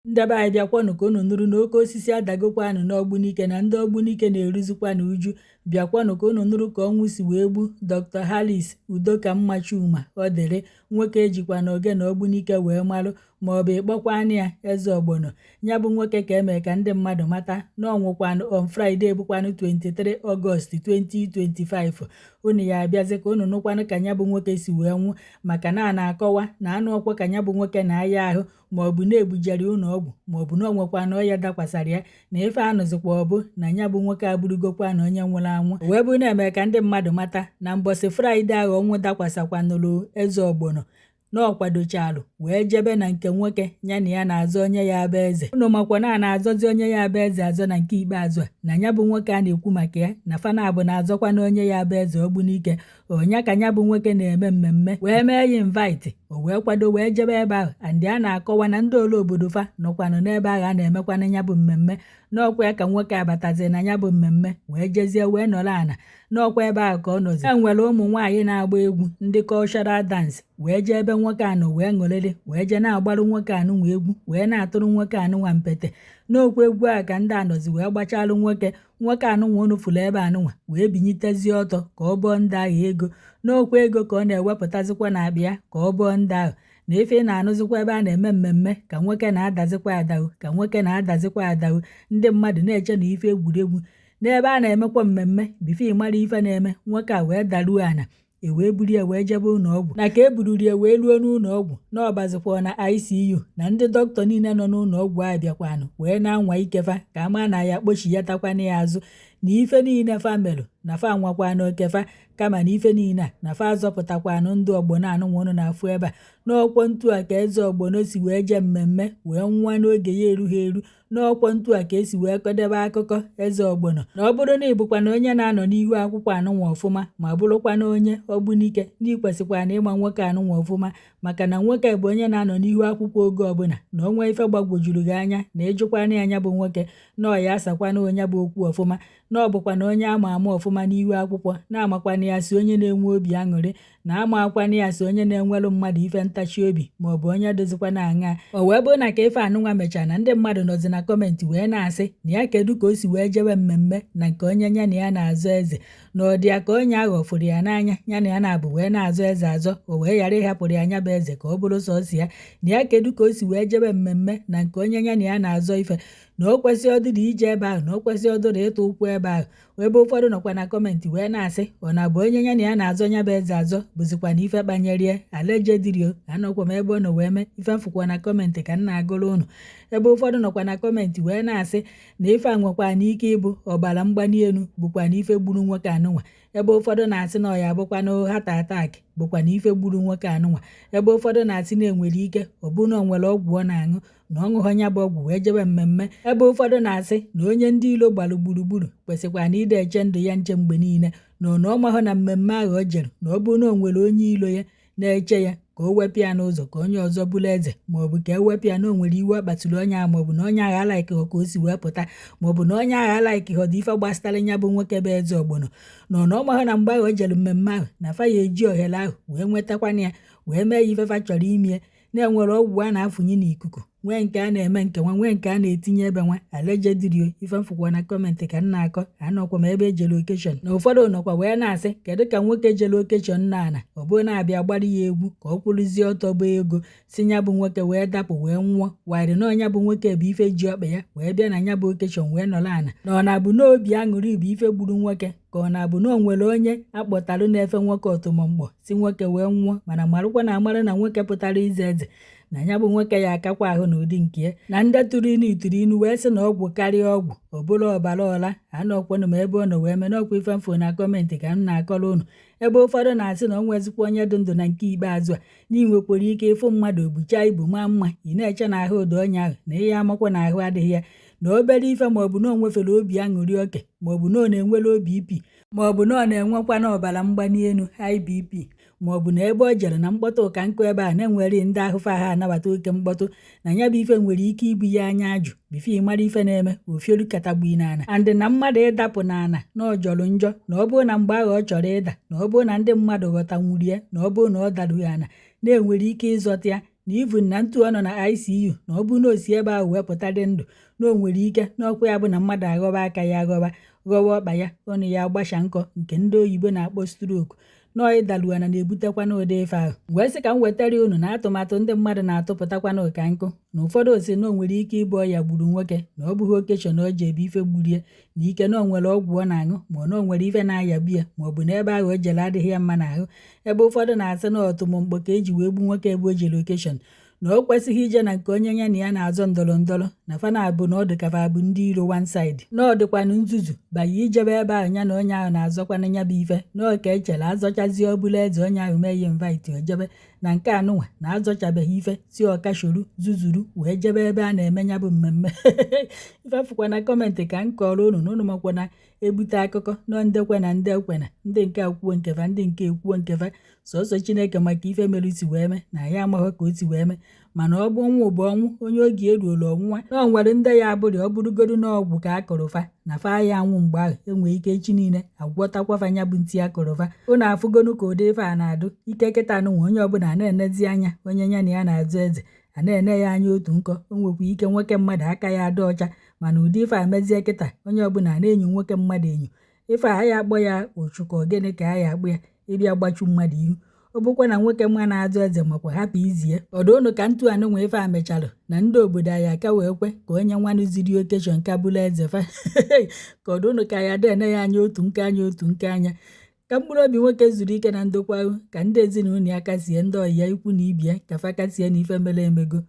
Ndị be anyị, bịakwanụ ka unu nụrụ na oke osisi adagokwanụ n'Ogbunike, na ndị Ogbunike na-eruzikwanụ uju. Bịakwanụ ka unu nụrụ ka ọnwụ si wee gbu Dr. Harris Udokamma Chuma Odili, nwoke ejikwa na ogene Ogbunike wee marụ, maọbụ ịkpọkwanụ ya Eze Ọgbọnọ. Ya bụ nwoke ka eme ka ndị mmadụ mata na ọ nwụkwanụ on Friday, bụkwanụ 23 Ọgọst 2025. Unu ya abịazi ka unu nụkwanụ ka ya bụ nwoke si wee nwụ, maka na a na-akọwa na anụ ọkwa ka ya bụ nwoke na-aya ahụ, maọbụ na-ebujere ụlọ ọgwụ, maọbụ na ọ nwekwa na ọya dakwasara ya, na ife anụzikwa ọbụ na ya bụ nwoke abụrụgokwa na onye nwụrụ anwụ. Wee bụ na-eme ka ndị mmadụ mata na mbọsị Fraịde ahụ ọnwụ dakwasakwanụrụ Eze Ọgbọnọ, na ọ kwadochalụ wee jebe na nke nwoke ya na ya na-azọ onye ya bụ eze. Unu makwa na a na-azọzi onye ya bụ eze azọ na nke ikpeazụ a, na ya bụ nwoke a na-ekwu maka ya na fanabụ na-azọkwa na onye ya bụ eze Ogbunike. Onye ka ya bụ nwoke na-eme mmemme wee mee ya invite, o wee kwado wee jebe ebe ahụ. And a na-akọwa na ndị ole obodo fa nọkwanụ n'ebe ahụ a na-emekwanụ ya bụ mmemme. N'ọkwa ya ka nwoke abatazi na ya bụ mmemme, wee jezie wee nọrọ ana n'ọkwa ebe ahụ ka ọ nọzi. E nwere ụmụ nwaanyị na-agba egwu, ndị cultural dance, wee jee ebe nwoke anọ wee ṅụrịrị, wee jee na-agbarụ nwoke anụnwa egwu, wee na-atụrụ nwoke anụnwa mpete. N'okwu egwu ahụ ka ndị anọzi wee gbachalụ nwoke. Nwoke anụnwa unu fụrụ ebe anụnwa wee binyitezie ọtọ ka ọ bọọ ndị ahụ ego. N'okwu ego ka ọ na-ewepụtazikwa na akpa ya ka ọ bọọ ndị ahụ. Na ife ị na-anụzikwa ebe a na-eme mmemme, ka nwoke na-adazikwa adawu, ka nwoke na-adazikwa adawu. Ndị mmadụ na-eche na ife egwuregwu n'ebe a na-emekwa mmemme. Before ị mara ife na-eme, nwoke a wee daruo ana, e wee buru ya wee jebe ụlọ ọgwụ. Na ka e bururu ya wee ruo n'ụlọ ọgwụ, na ọbazikwa na ICU, na ndị dọkịta niile nọ n'ụlọ ọgwụ ahụ bịakwanụ wee na-anwa ikefa ka ama na ya kpochiyatakwana ya azụ, na ife niile fa melụ na fa nwakwanụ okefa, kama na ife niile a na fa azọpụtakwanụ ndụ Ọgbọnọ anụnwa unu na-afụ ebe a. N'ọkwọ ntu a ka Eze Ọgbọnọ si wee jee mmemme wee nwa n'oge ya erughị eru. N'ọkwọ ntu a ka esi wee kọdebe akụkọ Eze Ọgbọnọ. Na ọ bụrụ na ị bụkwa na onye na-anọ n'ihu akwụkwọ anụnwa ọfụma, ma bụrụkwa na onye Ogbunike, na ịkwesịkwa na ịma nwoke anụnwa ọfụma, maka na nwoke bụ onye na-anọ n'ihu akwụkwọ oge ọbụla, na onwe ife gbagwojuru gị anya na ịjụkwana ya, anya bụ nwoke na ọ ya asakwana onye bụ okwu ọfụma, na ọ bụkwa na onye ama ama ọfụma n'ihu akwụkwọ, na-amakwana ya si onye na-enwe obi aṅụrị, na amakwana ya si onye na-enwelụ mmadụ ife ntachi obi, maọbụ onye dozikwa na aṅa. O wee bụrụ na ka ife anụnwa mechara, na ndị mmadụ nọzi na comment wee na-asị na ya kedu ka o si wee jewe mmemme na nke onye ya na ya na-azọ eze, na ọ dị ya ka onye ahụ fụrụ ya n'anya, ya na ya na-abụ wee na-azọ eze azọ, o wee ghara ịhapụrụ ya anya bụ eze ka ọ bụrụ sọsọ ya. Na ya kedu ka o si wee jebe mmemme na nke onye ya na ya na-azọ ife, na o kwesị ọdịrị ije ebe ahụ, na o kwesị ọdịrị ịtụ ụkwụ ebe ahụ. Ebe ụfọdụ nọkwa na comment wee na-asị ọ na-abụ onye ya na ya na-azọ ya bụ eze azọ bụzikwa na ife kpanyere ya alejedrio. Anọkwa m ebe ọ nọ wee mee ife mfụkwa na comment ka m na-agụrụ ụnụ. Ebe ụfọdụ nọkwa na comment wee na-asị na ife a nwekwa na ike ịbụ ọbara mgbali elu bụkwa na ife gburu nwoke anụnwa. Ebe ụfọdụ na-asị na ọ ya abụkwa na heart attack bụkwa na ife gburu nwoke anụnwa. Ebe ụfọdụ na-asị na enwere ike ọ bụ na ọ nwere ọgwụ ọ na-aṅụ, na ọ ṅụghọ ya bụ ọgwụ wee jebe mmemme. Ebe ụfọdụ na-asị na onye ndị ilo gbalụ gburugburu kwesịkwa na ide eche ndụ ya nche mgbe niile, na ọ na ọ mahụ na mmemme ahụ o jere, na ọ bụrụ na o nwere onye ilo ya na-eche ya ka o wepụ ya n'ụzọ ka onye ọzọ bụrụ eze, maọbụ ka e wepụ ya, na o nwere iwe ọ kpatụrụ onye ahụ, maọbụ na onye ahụ alaikịghọ ka o si wee pụta, maọbụ na onye ahụ alaikịghọ dị ife gbasara ya bụ nwoke bụ Eze Ọgbọnọ, na ọ na ọ mahụ na mgbe ahụ o jere mmemme ahụ, na fa ya eji ohere ahụ wee nwetakwana ya wee mee ya ife fa chọrọ ime. Na-enwere ọgwụ a na-afụnye n'ikuku, nwee nke a na-eme nke nwa, nwee nke a na-etinye ebe nwa alejedrio. Ife mfụkwa na comment ka m na-akọ. Anọkwa m ebe ejere occasion, na ụfọdụ nọkwa wee na-asị kedu ka nwoke jere occasion na ana ọ bụrụ na-abịa gbara ya egwu ka ọ kwụrụzie ọtọ bụ ego si ya bụ nwoke wee dapụ wee nwụọ, warị na ọnya bụ nwoke bụ ife ji ọkpa ya wee bịa na ya bụ occasion wee nọrọ ana, na ọ na-abụ n'obi aṅụrị bụ ife gburu nwoke, ka ọ na-abụ na o nwere onye akpọtalụ na-efe nwoke ọtụmọmkpọ si nwoke wee nwụọ. Mana marakwa na amara na nwoke pụtara ize eze, na ya bụ nwoke ya akakwa ahụ n'ụdị nke ya. Na ndị tụrụ inu tụrụ inu wee sị na ọgwụ karịa ọgwụ, ọ bụrụ ọbara ọla. Anọkwanụ m ebe ọ nọ wee mee n'ọkwa ife mfụ na comment ka m na-akọrọ ụnụ. Ebe ụfọdụ na-asị na ọ nwezikwa onye dị ndụ na nke ikpeazụ a, na ị nwekwara ike ịfụ mmadụ obucha ibu maa mma, ị na-eche na ahụ ụda onye ahụ, na ihe amakwa na ahụ adịghị ya, na obere ife, maọbụ na o nwefere obi aṅụrị oke, maọbụ na ọ na-enwere obi ipi, maọbụ na ọ na-enwekwa na ọbara mgbali elu, high BP, maọbụ na ebe o jere na mkpọtụ ụka nkụ ebe a na-enwere ndị ahụfa ha anabata oke mkpọtụ, na ya bụ ife nwere ike ibu ya anya ajụ. Before ị mara ife na-eme, ofiolu katagbu n'ala. And na mmadụ ịdapụ n'ala na ọ jọrọ njọ, na ọ bụrụ na mgbe ahụ ọ chọrọ ịda, na ọ bụrụ na ndị mmadụ ghọtanwuru ya, na ọ bụrụ na ọ darughị ala, na-enwere ike ịzọta ya. Na Na even na ntu ọ nọ na ICU, na ọ bụrụ na o si ebe ahụ wee pụta dị ndụ, na o nwere ike n'ọkwa ya bụ na mmadụ aghọba aka ya, aghọba ghọwa ọkpa ya, ọnụ ya agbasha nkọ, nke ndị oyibo na-akpọ stroke, nọọ ịdaluana na-ebutekwana ụdị ife ahụ. Wee sị ka m wetara unu na atụmatụ ndị mmadụ na-atụpụtakwana ụka nkụ, na ụfọdụ si na o nwere ike ịbụ ọya gburu nwoke, na ọ bụghị occasion o ji ebu ife gburie, na ike na o nwere ọgwụ ọ na-aṅụ, ma ọ na o nwere ife na-ayabu ya, ma ọ bụ na ebe ahụ o jere adịghị ya mma n'ahụ, ebe ụfọdụ na-asị na ọtụmụmkpọ ka eji wee gbu nwoke ebe o jere occasion, na o kwesịghị ije na nke onye ya na ya na-azọ ndọrọ ndọrọ, na fa na-abụ na ọ dị ka fa bụ ndị iro one side, na ọ dịkwanụ nzuzu banye ijebe ebe ahụ ya na onye ahụ na-azọkwana ya bụ ife, na ọ ka echere azọchazie ọbụla eze onye ahụ mee ya invite o jebe. Na nke anụnwa na azọchabeghị ife si ọkashoru zuzuru wee jebe ebe a na-eme ya bụ mmemme. Ife fụkwa na comment ka m kọrọ unu na unu makwa na ebute akụkọ nọ ndekwe na ndị ekwena, ndị nke akwuo nkefa, ndị nke ekwuo nkefa. Sọsọ Chineke maka ife mere si wee mee, na ya amaghị ka o si wee mee, mana ọ bụ ọnwụ bụ ọnwụ onye oge eruola ọnwụnwa, na ọ nwere ndị ya abụrị ọ bụrụgodu n'ọgwụ ka a kụrụ fa na fa ya anwụ mgbe ahụ, enwee ike echi niile agwọtakwa fa nya bụ ntị akụrụ fa. Unu afụgonu ka ụdị ife a na-adụ ike kịta nụnwa, onye ọbụla na-enezi anya onye ya na ya na-azụ eze a na-ene ya anya otu nkọ. O nwekwa ike nwoke mmadụ aka ya adị ọcha, mana ụdị ife a mezie kịta, onye ọbụla na-enyo nwoke mmadụ enyo. Ife a ya akpọ ya ụchụ ka gịnị ka a ya akpọ ya, ịbịa gbachu mmadụ ihu. Ọ bụkwa na nwoke mma na-azụ eze makwa hapụ izie ọdụ unu ka ntu anụnwa ife a mechalụ na ndị obodo anyị aka wee kwe ka onye nwanụ ziri occasion ka bụrụ eze fa, ka ọdụ unu ka ya dị ene ya anya otu nke anya otu nke anya. Ka mkpụrụ obi nwoke zuru ike na ndokwa ahụ, ka ndị ezinụlọ ya kasie, ndị ọyị ya, ikwu na ibie, ka fa kasie na ife mere emego.